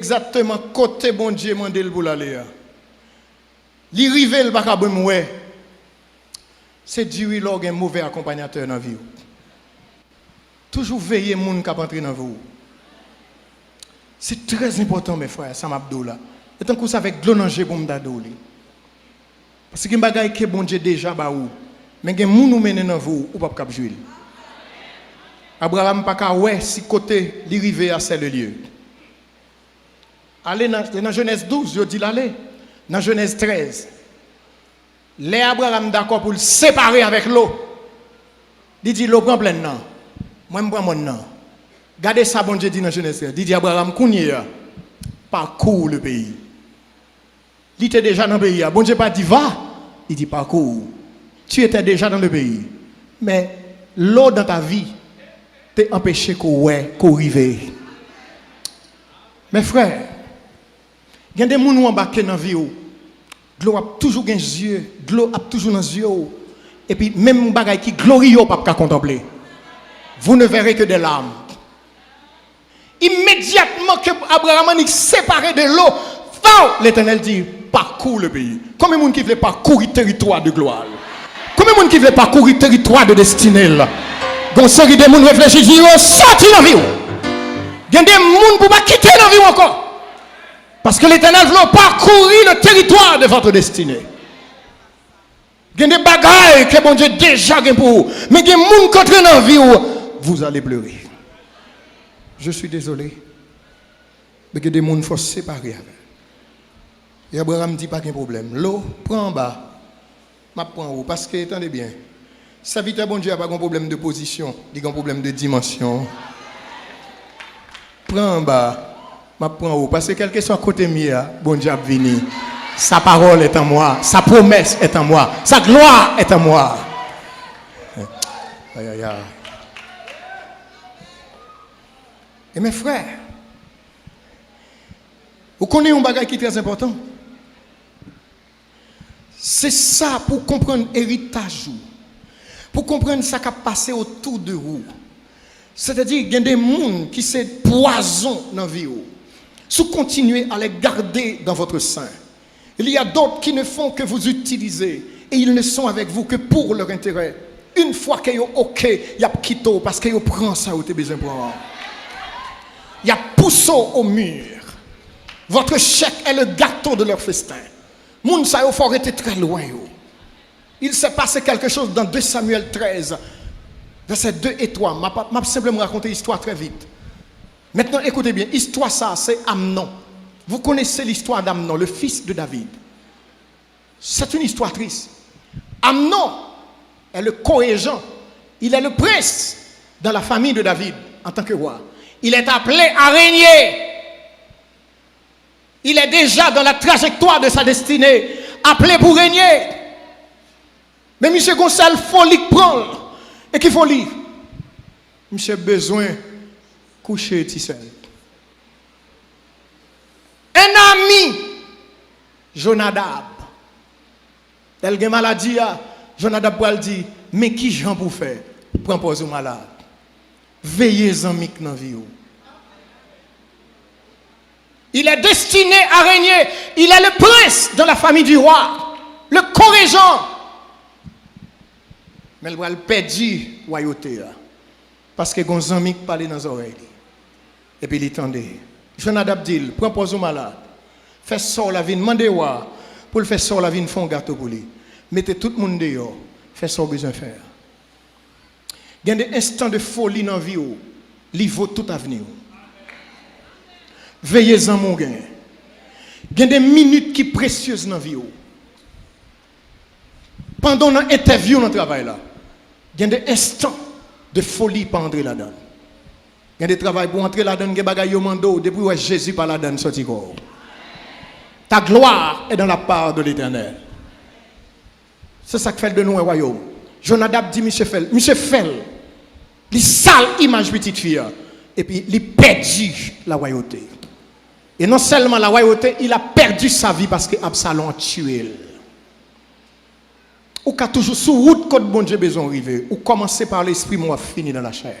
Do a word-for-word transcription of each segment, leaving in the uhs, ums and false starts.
egzakteman kote Bondye mande l pou l ale a. Li rive, l pa ka menm wè. Se di wi lè w gen move akonpanyatè nan vi w. Toujou veye moun k ap antre nan vi w. Se trè enpòtan, men frè, sa m ap di w la. E tankou se avèk dlo nan je pou m ta di w li. Paske gen bagay ke Bondye deja ba ou, men gen moun ou mennen nan vi w, ou p ap kab jwi l. Abraram pa ka wè si kote li rive a, c'est le lieu. Ale nan, nan Jenèz douz, yo di l ale. Nan Jenèz trèz, lè Abraram dakò pou l separe avèk Lo, li di Lo, pran plèn nan, mwen m pran mòn nan. Gade sa Bondye di nan Jenèz trèz. Li di Abraram, kounye a, parcours le pays. Li te deja nan peyi a. Bondye pa di va, li di parcours. Tu étais déjà dans le pays. Men Lo dans ta vie te anpeche ke w wè, ke w rive. Men frè, gen de moun ou anbake nan vi w, dlo ap toujou gen zye, dlo ap toujou nan zye w, epi menm bagay ki gloriye w p ap ka kontanple. Vous ne verrez que des larmes. Imedyatman ke Abraram annik separe de Lo, faw, Letènèl di, parcours le pays. Konbyen moun ki vle pakouri teritwa de glwa l? Konbyen moun ki vle pakouri teritwa de destine l? Gon seri de moun reflechi, di yo soti nan vi w. Gen de moun pou pa kite nan vi w ankò. Paske Letènèl vle w pakouri le territoire de votre destinée. Gen de bagay ke Bondye deja gen pou ou, men gen moun k antre nan vi w, vous allez pleurer. Je suis désolé. Men gen de moun fò separe avè. E Abraram di pa gen pwoblèm. Lo, pran anba. M ap pran ou. Paske, tande byen, sèvitè Bondye a pa gen pwoblèm de pozisyon, li gen pwoblèm de dimansyon. Pran anba, m ap pran ou. Paske kèlkeswa kote m ye a, Bondye ap vini. Sa parole est en moi, sa promesse est en moi, sa gloire est en moi. Ay, ay, ay. E men frè, ou konnen yon bagay ki trè enpòtan. Se sa pou w konprann eritaj ou, pou w konprann sa k ap pase otou de ou. Sètadi, gen de moun ki se pwazon nan vi w. Si w kontinye à les garder dans votre sein, il y a d'autres qui ne font que vous utiliser et ils ne sont avec vous que pour leur intérêt. Yon fwa ke yo oke, y ap kite w paske yo pran sa yo te bezwen pran an. Y ap pouse w au mur. Votre chèque est le gâteau de leur festin. Moun sa yo fò rete trè lwen yo. Il s'est passé quelque chose dans deux Samuel treize, versets deux et trois. M ap, m ap senpleman rakonte istwa trè vit. Maintenant, écoutez bien, istwa sa se Amnon. Vous connaissez l'histoire d'Amnon, le fils de David. C'est une histoire triste. Amnon est le co-régent, il est le prince dans la famille de David en tant que roi. Il est appelé à régner. Il est déjà dans la trajectoire de sa destinée, appelé pour régner. Men misye gon sèl foli k pran l. E ki foli? Misye bezwen kouche ti sè l. Un ami, Jonadab. Lè l gen maladi a, Jonadab pral di, men kijan pou w fè? Pran pòz ou malad. Veye zanmi k nan vi w. Il est destiné à régner. Il est le prince dans la famille du roi. Le co-régent. Men l pral pèdi wayote a. Paske gon zanmi k pale nan zòrèy li. Epi li tande. Jonadab di l, pran pòz ou malad. Fè sè w la vin mande wa pou l fè sè w la vin fè yon gato pou li. Mete tout moun deyò. Fè sa w bezwen fè a. Gen de enstan de foli nan vi w, li vo tout avni w. Veye zanmi w genyen. Gen de minit ki presyez nan vi w. Pandan w nan entèvyou nan travay la, gen de enstan de foli pa antre ladan l. Gen de travay pou w antre ladan l, gen bagay yo mande w, depi w wè Jezi pa ladan l, soti kò w. Ta gloire est dans la part de l'Éternel. Se sa k fè l de nou wè wayòm. Jonadab di misye fè l. Misye fè l. Li sal imaj pitit fi a. Epi li pèdi la royauté. Et non seulement la royauté, il a perdu sa vie paske Absalon a tiye l. Ou ka toujou sou wout kot Bondye bezwen w rive. Ou kòmanse pa lespri, men w ap fini nan lachè.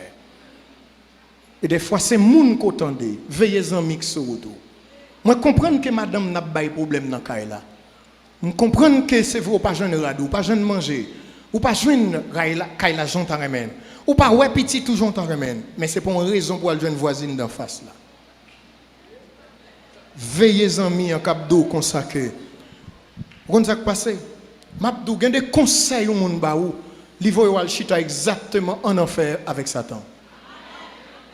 E dèfwa se moun ke w tande, veye zanmi k sou wout ou. Mwen konprann ke madanm n ap bay pwoblèm nan kay la. M konprann ke se vre w pa jwenn rad, ou pa jwenn manje, ou pa jwenn kay la, kay la jan w ta renmen l, ou pa wè pitit ou jan w ta renmen l, men se pa yon rezon pou w al jwenn vwazin d anfas la. Veye zanmi an k ap di w konsa ke, ou konn sa k pase? M ap di w, gen de konsèy yon moun ba ou, li voye w al chita egzakteman ann anfè avèk Satan.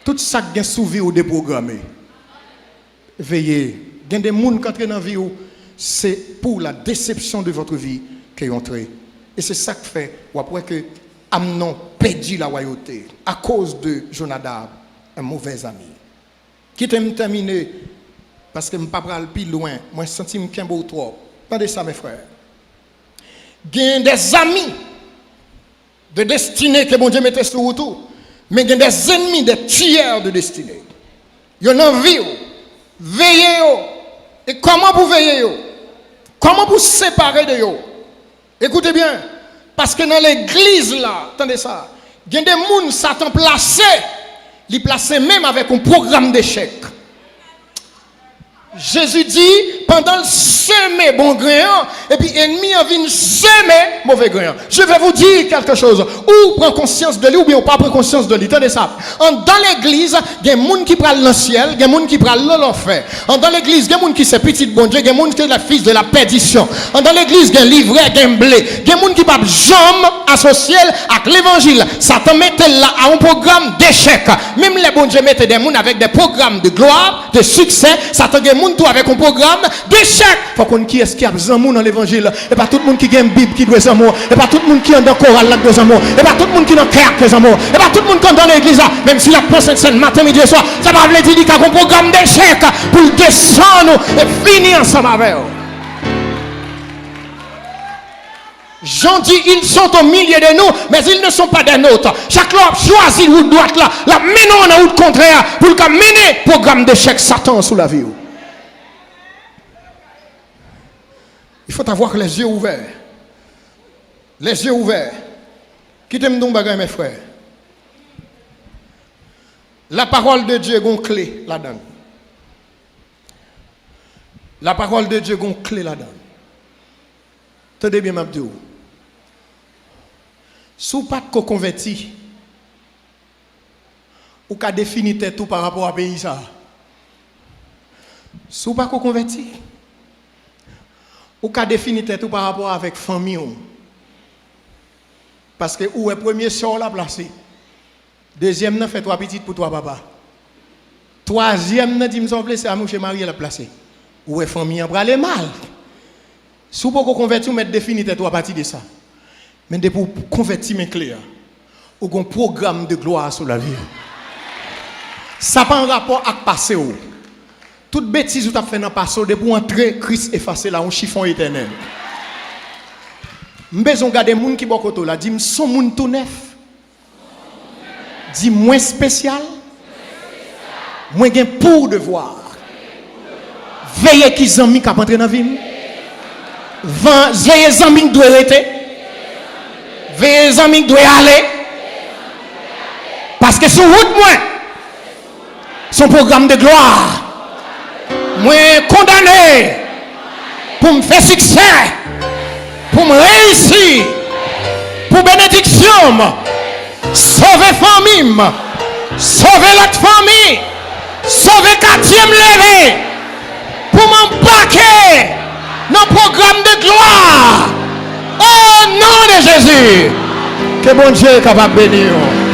Tout sa k gen sou vi w depwograme. Veye, gen de moun k antre nan vi w, se pour la déception de votre vie ke yo antre. E se sa k fè w ap wè ke Amnon pèdi lawayote akoz de Jonadab, un mauvais ami. Kite m tèmine, paske m pa pral pi lwen, mwen santi m kenbe w twòp. Tande sa, mes frères. Gen des amis de destinée ke Bondye mete sou wout ou, men gen des ennemis, des tueurs de destinée. Yo nan vi w, veye yo. E kòman pou veye yo? Kòman pou separe de yo? Ekoute byen, paske nan legliz la, tande sa, gen de moun Satan plase, li plase menm avèk yon pwogram dechèk. Jezi di, pandan l seme bon gren an, epi enmi an vin seme move gren an. Je vais vous dire quelque chose. Ou pran konsyans de li, oubyen ou pa pran konsyans de li. Tande sa. Andan legliz, gen moun ki pral nan syèl, gen moun ki pral nan lanfè. Andan legliz, gen moun ki se pitit Bondye, gen moun ki se les fils de la perdition. Andan legliz, gen livrè, gen ble. Gen moun ki p ap janm asosye l ak levanjil. Satan mete l la a yon pwogram dechèk. Menm lè Bondye mete de moun avèk de pwogram de glwa, de siksè, Satan gen moun tou avèk yon pwogram dechèk. Fò w konn kiyès ki ap zanmi w nan levanjil. E pa tout moun ki gen Bib ki dwe zanmi w. E pa tout moun ki andan koral la k dwe zanmi w. E pa tout moun ki nan kè a k dwe zanmi w. E pa tout moun k andan legliz la, menm si l ap pran Sentsèn maten, midi e swa, sa pa vle di li ka gen yon pwogram dechèk pou l desann ou e fini ansanm avè w. Jean dit, ils sont au milieu de nous, mais ils ne sont pas des nôtres. Chak lè w ap chwazi wout dwat la, l ap mennen w nan wout kontrè a pou l ka mennen pwogram dechèk Satan sou lavi w. Il faut avoir les yeux ouverts. Les yeux ouverts. Kite m di w yon bagay, mes frères. La parole de Dieu gon kle ladan l. La parole de Dieu gon kle ladan l. Tande byen, m ap di w. Si w pa t ko konvèti, ou ka defini tèt ou pa rapò a peyi sa a. Si w pa ko konvèti, ou ka defini tèt ou pa rapò avèk fanmi w. Paske ou wè premye sè w la plase. Dezyèm nan fè twa pitit pou twa papa. Twazyèm nan di m sa w vle, se a mouche marye l ap plase. Ou wè fanmi an prale mal. Si w poko konvèti, w mèt defini tèt ou apati de sa. Men depi w konvèti, men kle a, ou gon pwogram de glwa sou lavi w. Sa pa an rapò ak pase w. Tout betiz ou t ap fè nan pase w, depi w antre, Kris efase l a yon chifon etènèl. M bezwen w gade moun ki bò kote w la, di m, s on moun tou nèf. Di, mwen espesyal. Mwen gen pou devwa. Veye ki zanmi k ap antre nan vi m. Van, veye zanmi k dwe rete. Veye zanmi k dwe ale. Paske sou wout mwen, s on pwogram de glwa. Mwen kondane pou m fè siksè, pou m reyisi, pou benediksyon m. Sove fanmi m, sove lòt fanmi, sove katye m leve, pou m anbake nan pwogram de glwa. O non de Jezi, ke Bondye kapab beni w.